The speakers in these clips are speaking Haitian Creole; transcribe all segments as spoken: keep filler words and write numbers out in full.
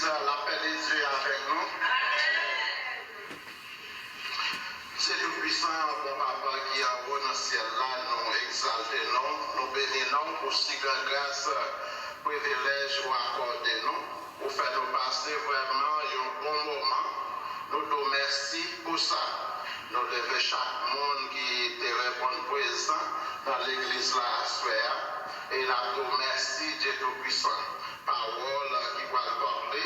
Lapè de Dye avèk nou. Dye Toupisan, bon Papa ki anwo nan syèl la, nou egzalte non w, nou beni non w pou si gran gras, privilèj ou akòde nou. Ou fè nou pase vrèman yon bon moman. Nou di w mèsi pou sa. Nou leve chak moun ki te reponn prezan nan legliz la aswè a. E n ap di w mèsi, Dye Toupisan. Pawòl ki pral pale,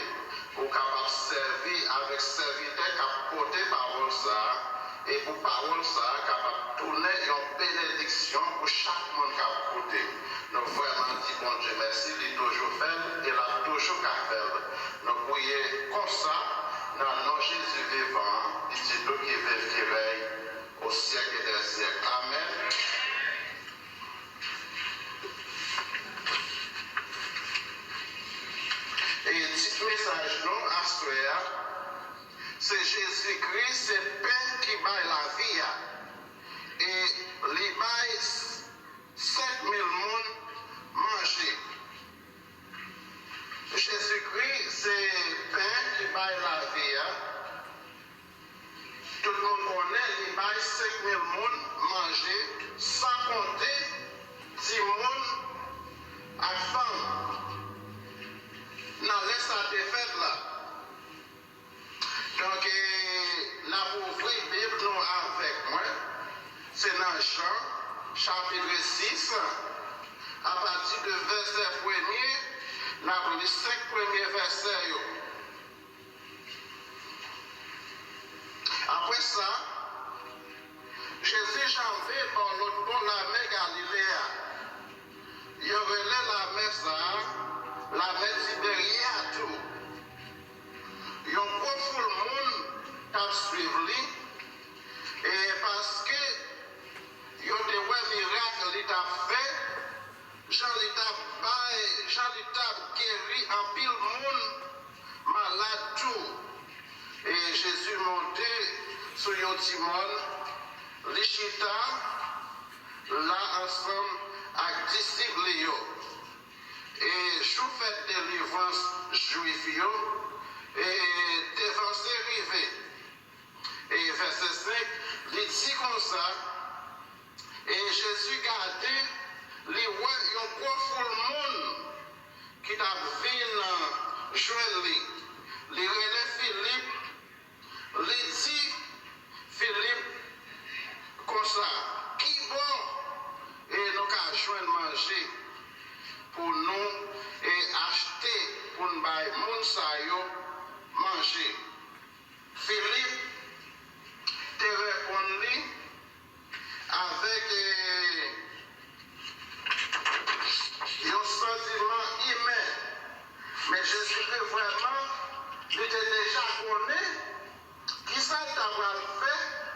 ou kapab sèvi avèk sèvitè k ap pote pawòl sa a, e pou pawòl sa a kapab tounen yon benediksyon pou chak moun k ap koute. Nou vrèman di Bondye mèsi, li toujou fè l e l ap toujou ka fè l. Nou priye konsa nan non Jezi vivan an, Pitit ou ki viv, ki rèy o syèk dè syèk. Amèn. E tit mesaj nou aswè a, se Jezikri se pen ki bay lavi a. E li bay senk mil moun manje. Jezikri se pen ki bay lavi a. Tout moun konnen li bay senk mil moun manje, san konte timoun ak fanm. Nan lè sa te fèt la. Donk, e, n ap ouvri Bib nou avèk mwen. Se nan Jan, chapit sis, apati de vèsè premye, n ap li senk premye vèsè yo. Apre sa, Jezi janbe bò lòt bò lamè Galile a. Yo rele lamè sa a lamè Tiberyad tou. Yon gwo foul moun t ap swiv li, e paske yo te wè mirak li t ap fè, jan li t ap bay, jan li t ap geri anpil moun malad tou. E Jezi monte sou yon ti mòn, li chita la ansanm ak disip li yo. E jou fèt delivrans Jwif yo, e, te vanse rive. E vèsè senk, li di konsa, e Jezi gade, li wè yon gwo foul moun ki t ap vin jwenn li. Li rele Filip, li di Filip konsa, ki bò, e, nou ka jwenn manje pou nou, e, achte pou n bay moun sa yo manje? Filip te reponn li avèk, e, yon santiman imen. Men Jezikri vrèman, li te deja konnen kisa l ta pral fè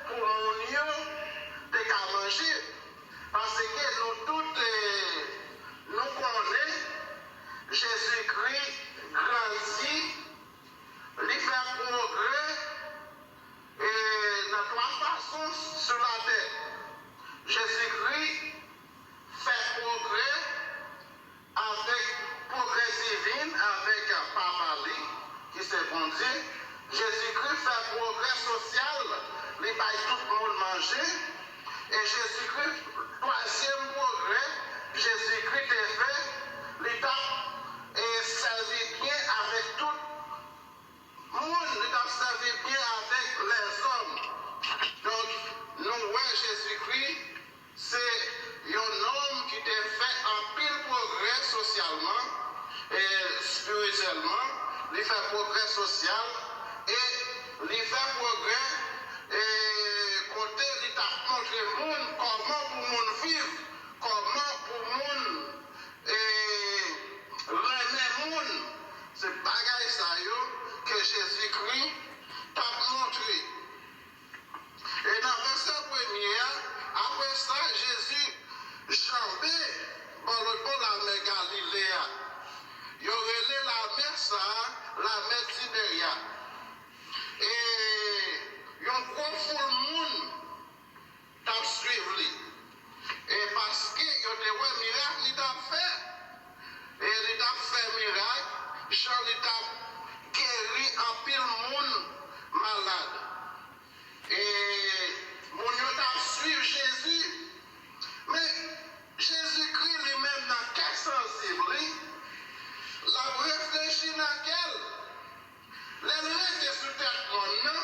pou moun yo te ka manje. Paske nou tout, e, nou konnen Jezikri grandi, li fè pwogrè, e, nan twa fason sou latè. Jezikri fè pwogrè avèk pwogrè divin avèk Papa li, ki se Bondye. Jezikri fè pwogrè sosyal, li bay tout moun manje. E Jezikri, twazyèm pwogrè Jezikri te fè, li t ap, e, sèvi byen avèk tout moun, li t ap sèvi byen avèk lèzòm. Donk, nou wè Jezikri se yon nonm ki te fè anpil pwogrè sosyalman e espirityèlman. Li fè pwogrè sosyal e li fè pwogrè, e, kote li t ap montre moun kòman pou moun viv, kòman pou moun, e, renmen moun. Se bagay sa yo ke Jezikri t ap montre. E nan vèsè premye a, apre sa, Jezi janbe bò lòt bò lamè Galile a. Yo rele lamè sa a lamè Tiberyad. E yon gwo foul moun t ap swiv li. E paske yo te wè mirak li t ap fè. E li t ap fè mirak, jan li t ap geri anpil moun malad. E moun yo t ap swiv Jezi. Men, Jezikri, li menm, nan kè sansib li, l ap reflechi nan kè l. Lè l rete sou tèt mòn nan,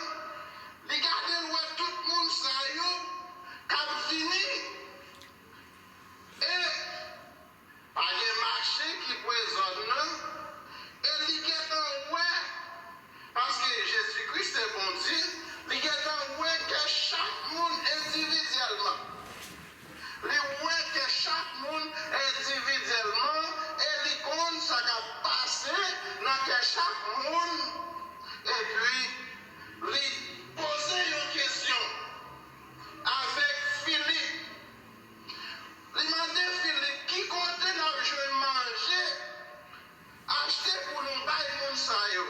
li gade, l wè tout moun sa yo k ap vini. E pa gen mache ki pre zòn nan, e li gentan wè, paske Jezikri se Bondye, li gentan wè kè chak moun endividyèlman. Li wè kè chak moun endividyèlman, e li konn sa k ap pase nan kè chak moun. Epi, li poze yon kesyon avèk Filip. Li mande Filip, "Ki kote n ap jwenn manje achte pou nou bay moun sa yo?"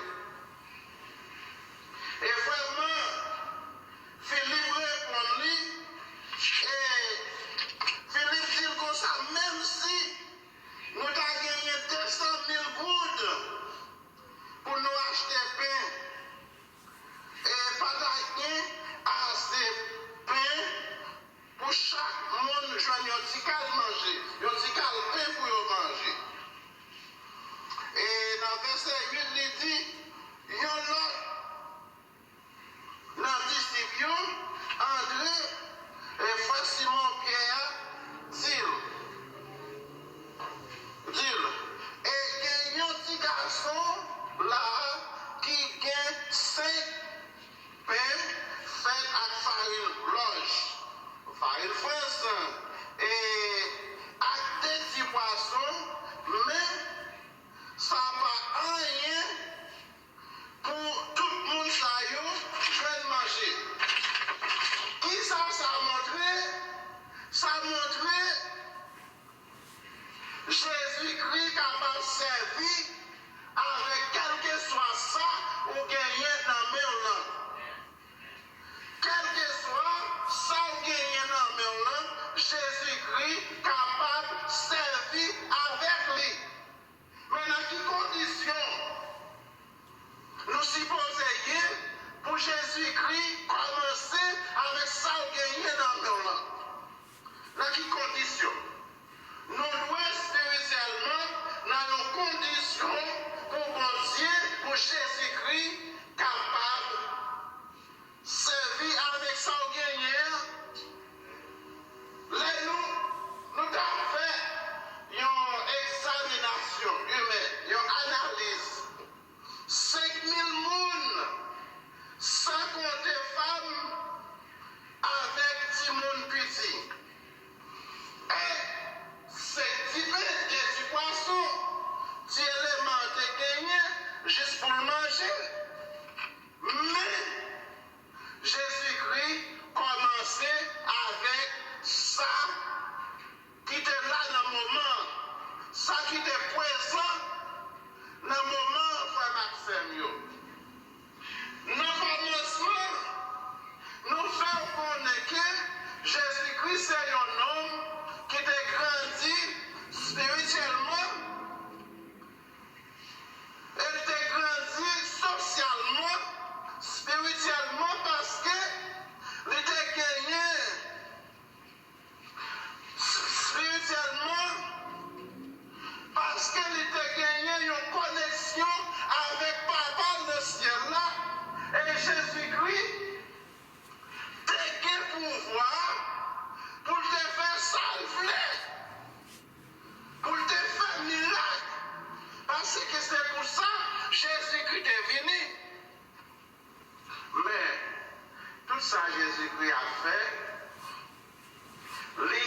E vrèman, Filip reponn li, e Filip di l konsa, "Menm si nou ta genyen de san mil goud pou nou achte pen, e pa ta gen ase pen pou chak moun jwenn yon ti kal manje, yon ti kal pen pou yo manje." E nan vèsè uit, li di, yon lòt nan disip yo, Andre, e frè Simon Pyè a, di l, di l, "E gen yon ti gason la a ki gen senk pen fèt ak farin lòj, farin frans, e ak de ti pwason, men sa pa anyen pou tout moun sa yo jwenn manje." Kisa sa montre? Sa montre Jezikri kapab sèvi avèk kèlkeswa sa ou genyen nan men w lan. Kèlkeswa sa w genyen nan men w lan, Jezikri kapab sèvi avèk li. Men nan ki kondisyon nou sipoze ye pou Jezikri kòmanse avèk sa w genyen nan men w lan? Nan ki kondisyon? Nou dwe espirityèlman nan yon kondisyon pou Bondye, pou Jezikri kapab sèvi avèk sa w genyen an. Lè nou, nou ta fè yon egzaminasyon imèn, yon analiz, senk mil moun, san konte fanm avèk timoun piti. E se ti pen, de ti pwason, ti eleman te genyen jis pou l manje. Men, Jezikri kòmanse avèk sa ki te la nan moman an, sa ki te prezan nan moman an, frè m ak sè m yo. Nan kòmansman, nou fè w konnen ke Jezikri se yon nonm ki te grandi espirityèlman, e l te grandi sosyalman, espirityèlman, paske li te genyen espirityèlman, paske li te genyen yon koneksyon avèk Papa l nan syèl la, e Jezikri te gen pouvwa pou l te fè sa l vle, pou l te fè mirak, paske se pou sa Jezikri te vini. Men, tout sa Jezikri ap fè, li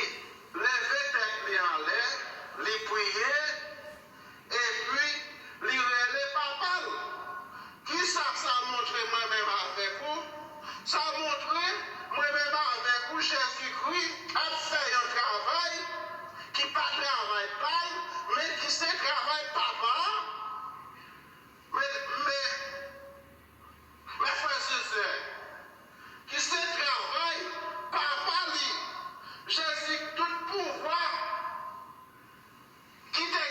leve tèt li anlè, li priye, epi li rele Papa l. Kisa sa montre mwen menm avèk ou? Sa montre mwen menm avèk ou, Jezikri ap fè yon travay ki pa travay pa l, men ki se travay Papa a. Men, men, Mes frères et sœurs, ki se travay Papa li, Jezi, tout pouvwa ki te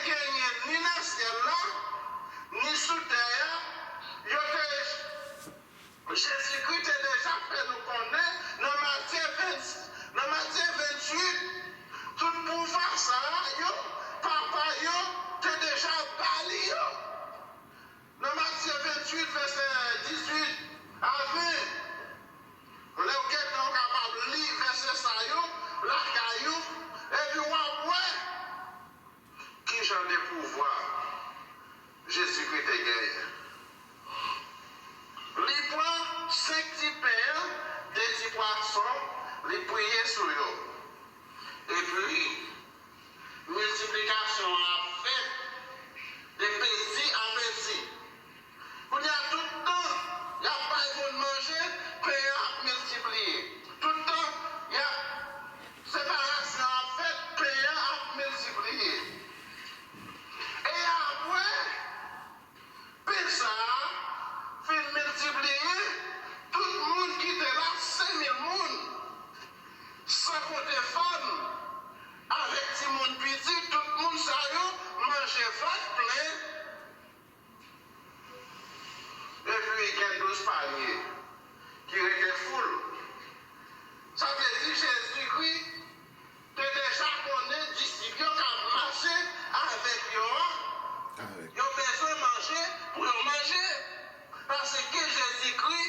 Paske Jezikri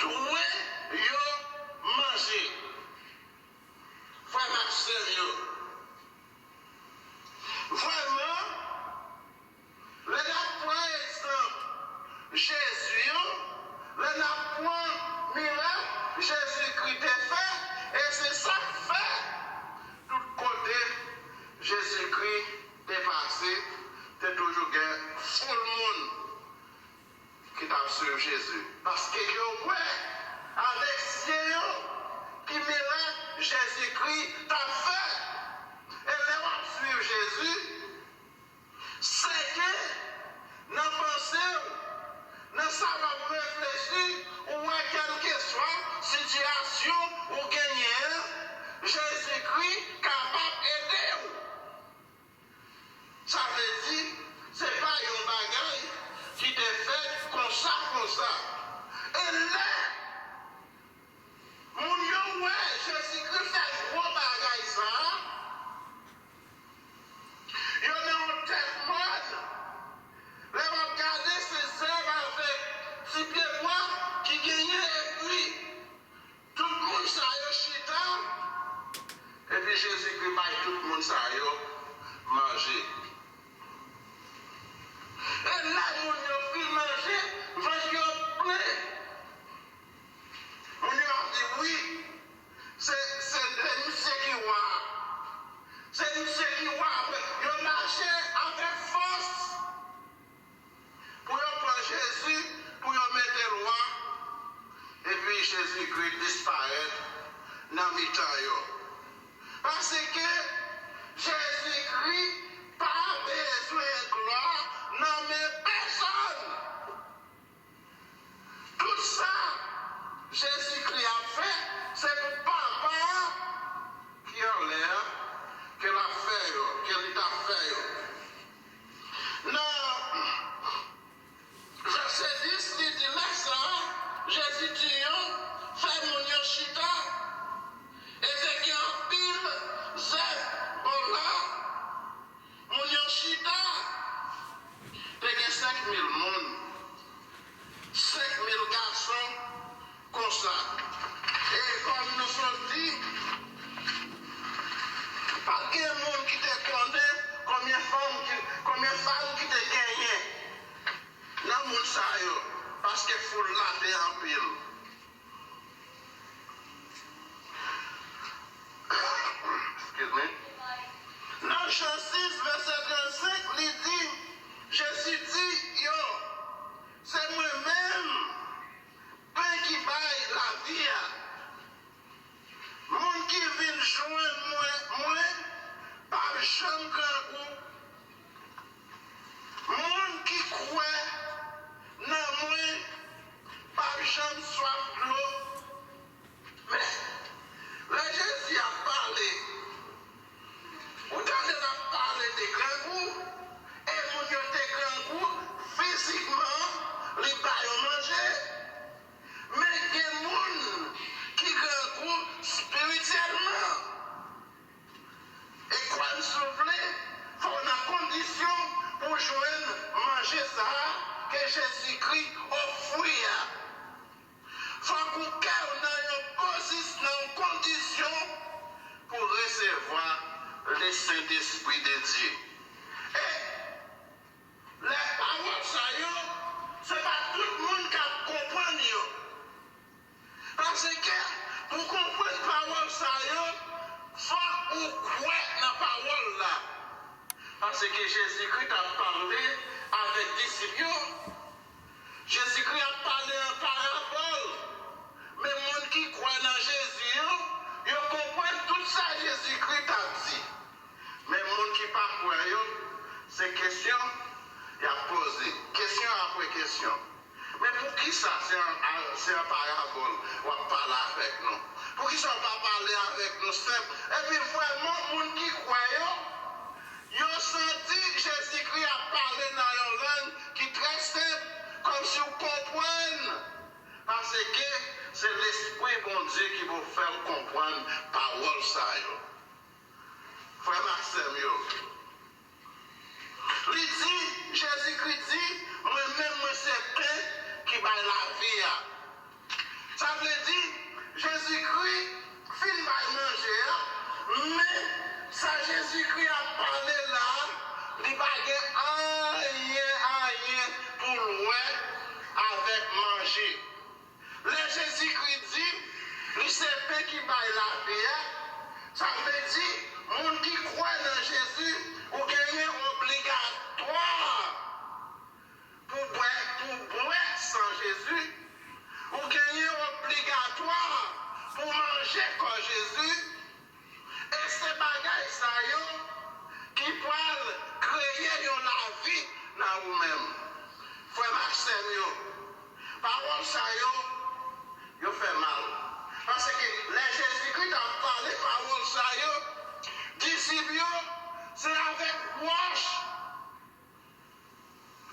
dwe yo manje. Frè m ak sè m yo, vrèman, lè n ap pran egzanp Jezi an, lè n ap pran mirak Jezikri te fè, e se sa k fè tout kote Jezikri te pase, te toujou gen foul moun ki t ap swiv Jezi. Paske yo wè avèk zye yo ki mirak Jezikri t ap fè. E lè w ap swiv Jezi, sèke nan panse w, nan sa w ap reflechi, ou wè kèlkeswa sitiyasyon ou genyen an, Jezikri kapab ede w. Sa vle di, se pa yon bagay ki te fèt konsa, konsa. E lè moun yo wè Jezikri fè gwo bagay sa a, yo nan yon tèt mòn. Lè w ap gade, se zèb avèk ti pyebwa ki genyen, epi tout moun sa yo chita, epi Jezikri bay tout moun sa yo manje. E lè moun yo fin manje, vant yo plen. Moun yo ap di, wi, se, se, se misye ki wa. Se misye ki wa. Yo mache avèk fòs pou yo pran Jezi, pou yo mete l wa, epi Jezikri disparèt nan mitan yo. Paske Jezikri pa bezwen glwa nan men pèsonn. Tout sa Jezikri ap fè, se pou Papa a ki anlè a, ke l ap fè yo, ke li t ap fè yo. Nan vèsè dis, li di, lè sa a, Jezi di yo, fè moun yo chita. E te gen anpil zèb bò la. Moun yo chita. Te gen senk mil moun. Senk mil gason konsa. E kòm nou sot di, pa t gen moun ki te konnen konbyen fanm ki, konbyen fanm ki te genyen nan moun sa yo, paske foul la te anpil. Excuse me. Nan Jan sis, vèsè trannsenk, li di, Jezi di yo, se mwen menm pen ki bay lavi a. Moun ki vin jwenn mwen, mwen, p ap janm grangou. Moun ki kwè nan mwen p ap janm swaf dlo. Men, lè Jezi ap pale, ou tande l ap pale de grangou, e moun yo te grangou fizikman, li ba yo manje. Men gen moun ki grangou espirityèlman. E kwè m si w vle, fò w nan kondisyon pou w jwenn manje sa a ke Jezikri ofri a. Fòk ou kè w nan yon pozis-, nan yon kondisyon pou w resevwa Lesentespri de Dye. E lè pawòl sa yo, se pa tout moun k ap konprann yo. Paske, pou w konprann pawòl sa yo, fòk ou kwè nan pawòl la. Paske Jezikri t ap pale avèk disip yo. Jezikri ap pale an parabòl. Men moun ki kwè nan Jezi yo, yo konprann tout sa Jezikri t ap di. Men moun ki pa kwè yo, se kesyon y ap poze. Kesyon apre kesyon. Men poukisa se an, a, se an parabòl w ap pale avèk nou? Poukisa w pa pale avèk nou senp? Epi vrèman, moun ki kwè yo, yo santi Jezikri ap pale nan yon lang ki trè senp, kòmsi w konprann. Paske se Lespri Bondye ki pou fè w konprann pawòl sa yo. Frè m ak sè m yo, li di, Jezikri di, mwen menm, mwen se pen ki bay Sa Jezikri ap pale la, li pa gen anyen, anyen pou l wè avèk manje. Lè Jezikri di, li se pen ki bay lavi a, sa vle di, moun ki kwè nan Jezi, ou genyen obligatwa pou bwè, pou bwè san Jezi, ou genyen obligatwa pou manje kò Jezi, e se bagay sa yo ki pral kreye yon lavi nan ou menm. Frè m ak sè m yo, pawòl sa yo, yo fè mal. Paske lè Jezikri t ap pale pawòl sa yo, disip yo, se avèk wòch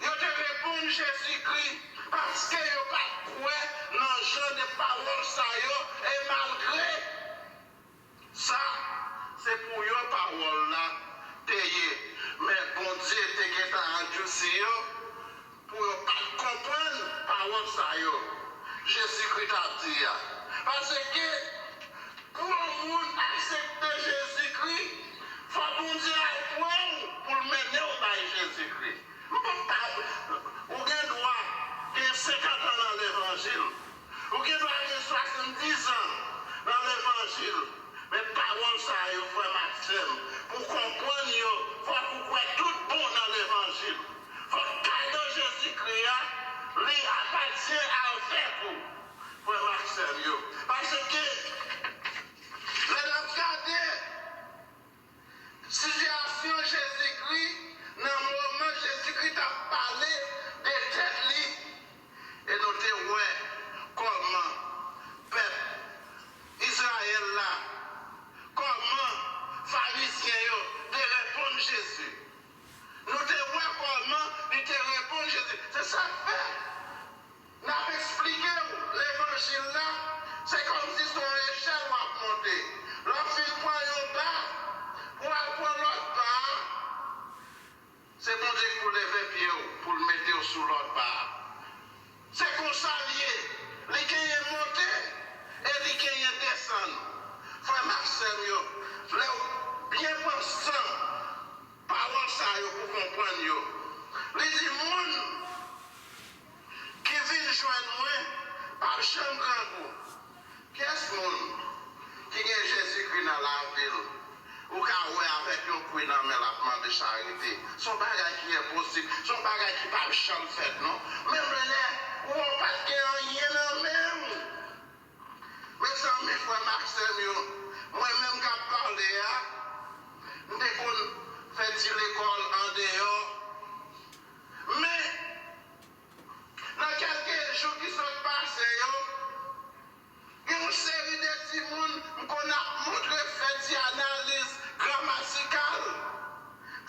yo te reponn Jezikri, paske yo pa t kwè nan jan de pawòl sa yo, e malgre sa, se pou yo pawòl la te ye, men Bondye te gentan andisi yo pou yo pa t konprann pawòl sa yo Jezikri t ap di a. Paske pou yon moun aksepte Jezikri, fò Bondye al pran w pou l mennen w bay Jezikri. M p ap pa, ou gen dwa gen senkant an nan levanjil. Ou gen dwa gen swasanndiz an nan levanjil. Men pawòl sa yo, frè m ak sè m, pou konprann yo, fòk ou kwè tout bon nan levanjil. Fòk kado Jezikri a, li apatyen avèk ou, frè m ak sè m yo. Paske, lè n ap gade sitiyasyon Jezikri, nan moman Jezikri t ap pale de tèt li, e nou te wè kòman pèp Izrayèl la, kòman Farizyen yo te reponn Jezi. Nou te wè kòman li te reponn Jezi. Se sa k fè n ap eksplike w levanjil la, se kòmsi se yon echèl w ap monte. Lè w fin pran yon ba, pou w al pran lòt ba a, se Bondye k pou leve pye w pou l mete w sou lòt ba a. Se konsa l ye. Li genyen monte e li genyen desann. Frè m ak sè m yo, lè w byen pran san pawòl sa yo pou konprann yo, li di, moun ki vin jwenn mwen p ap janm grangou. Pyès moun ki gen Jezikri nan lavi l, ou ka wè avèk yon kwi nan men l ap mande charite. Se yon bagay ki enposib, se yon bagay ki p ap janm fèt non. Menm lè ou pa t gen anyen nan men w. Mezanmi, frè m ak sè m yo, mwen menm k ap pale a, m te konn fè ti lekòl andeyò. Men, nan kèlke jou ki sot pase yo, gen yon seri de timoun m konn ap montre fè ti analiz gramatikal.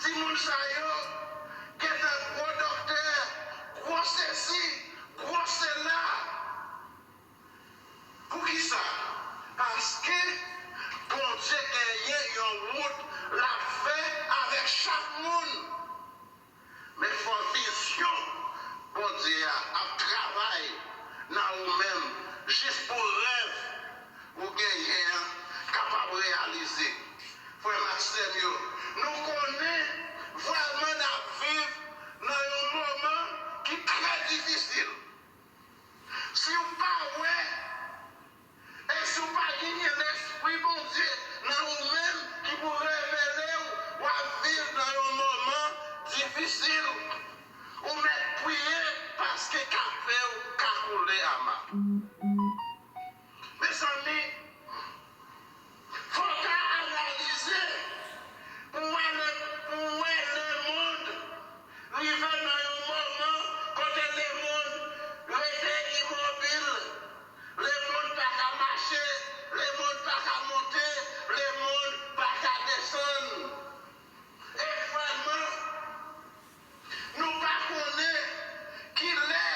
Timoun sa yo gentan gwo doktè, gwo sesi, gwo sela. Poukisa? Paske Bondye genyen yon wout l ap fè avèk chak moun. Men fò vizyon Bondye a ap travay nan ou menm jis pou rèv ou genyen an kapab reyalize. Frè m ak sè m yo, nou konnen vrèman n ap viv nan yon moman ki trè difisil. Si w pa wè, e si w pa genyen Lespri Bondye nan ou menm ki pou revele w, w ap viv nan yon moman difisil. Ou mèt priye paske kafe w ka koule ama. Mezanmi, fò w ka analize pou w wè le, pou w wè lemonn rive nan yon moman kote lemonn rete imobil. Lemonn pa ka mache, lemonn pa ka monte, lemonn pa ka desann. E vrèman, nou pa konnen kilè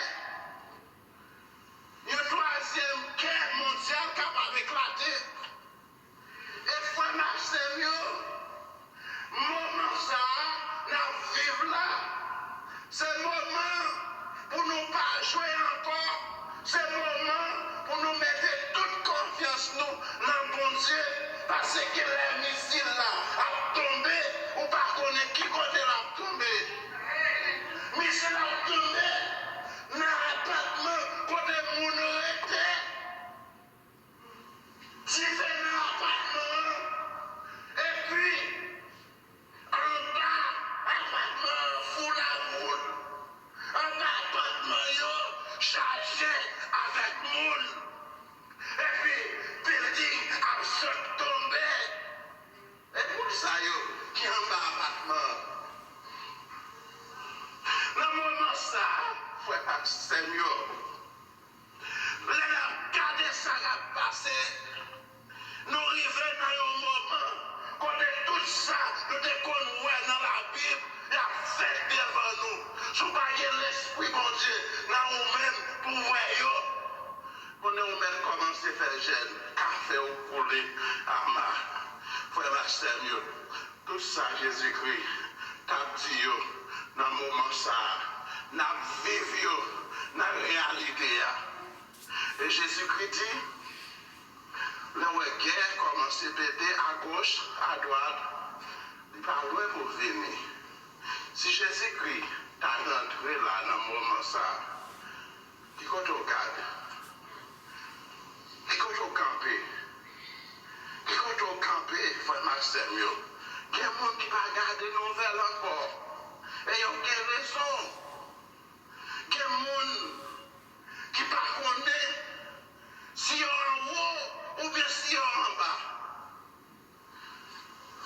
yon twazyèm gè mondyal kapab eklate. E frè m ak sè m yo, moman sa a n ap viv la, se moman pou nou pa jwe ankò, se moman pou nou mete tout konfyans nou nan Bondye, paske lè misil la ap chaje avèk moun. Epi, bilding ap sot tonbe. E moun sa yo ki anba apatman an. Nan moman sa a, frè ak sè m yo, lè n ap gade sa k ap pase, nou rive nan yon moman kote tout sa nou te konn wè nan Labib, y ap fèt devan nou. Si w pa gen Lespri Bondye nan ou menm pou w wè yo, konnen ou mèt kòmanse fè jèn, kafe w koule ama. Frè m ak sè m yo, tout sa Jezikri t ap di yo nan moman sa a, n ap viv yo nan reyalite a. E Jezikri di, lè w wè gè kòmanse pete agoch, adwat, li pa lwen pou vini. Si Jezikri ta rantre la nan moman sa a, ki kote w gade? Ki kote w kanpe? Ki kote w kanpe, frè m ak sè m yo? Gen moun ki pa gade nouvèl ankò. E yo gen rezon. Gen moun ki pa konnen si yo anwo oubyen si yo anba.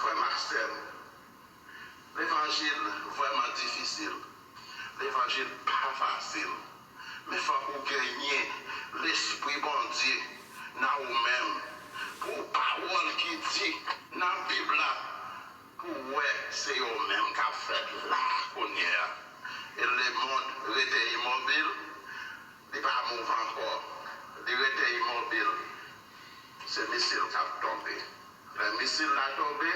Frè m ak sè m, levanjil vrèman difisil. Levanjil pa fasil. Men fòk ou genyen Lespri Bondye nan ou menm. Pou pawòl ki di nan Bib la, pou w wè se yo menm k ap fèt la kounye a. E lemonn rete imobil, li pa mouv ankò. Li rete imobil. Se misil k ap tonbe. Lè misil la tonbe,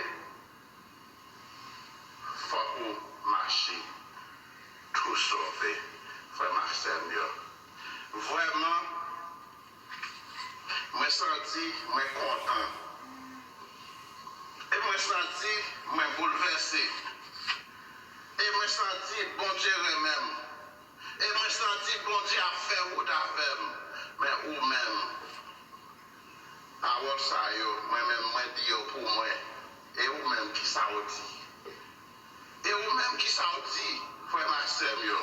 fòk ou mache tou sove, frè m ak sè m yo. Vrèman, mwen santi mwen kontan. E mwen santi mwen boulvèse. E mwen santi Bondye renmen m. E mwen santi Bondye ap fè wout avè m. Men ou menm, pawòl sa yo, mwen menm, mwen di yo pou mwen. E ou menm, kisa w di? E ou menm, kisa w di, frè m ak sè m yo?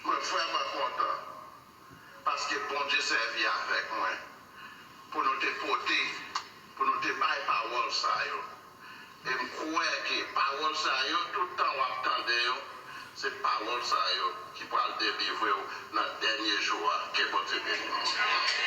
Mwen vrèman kontan, paske Bondye sèvi avèk mwen pou nou te pote, pou nou te bay pawòl sa yo. E m kwè ke pawòl sa yo, tout tan w ap tande yo, se pawòl sa yo ki pral delivre w nan dènye jou a. Ke Bondye beni w.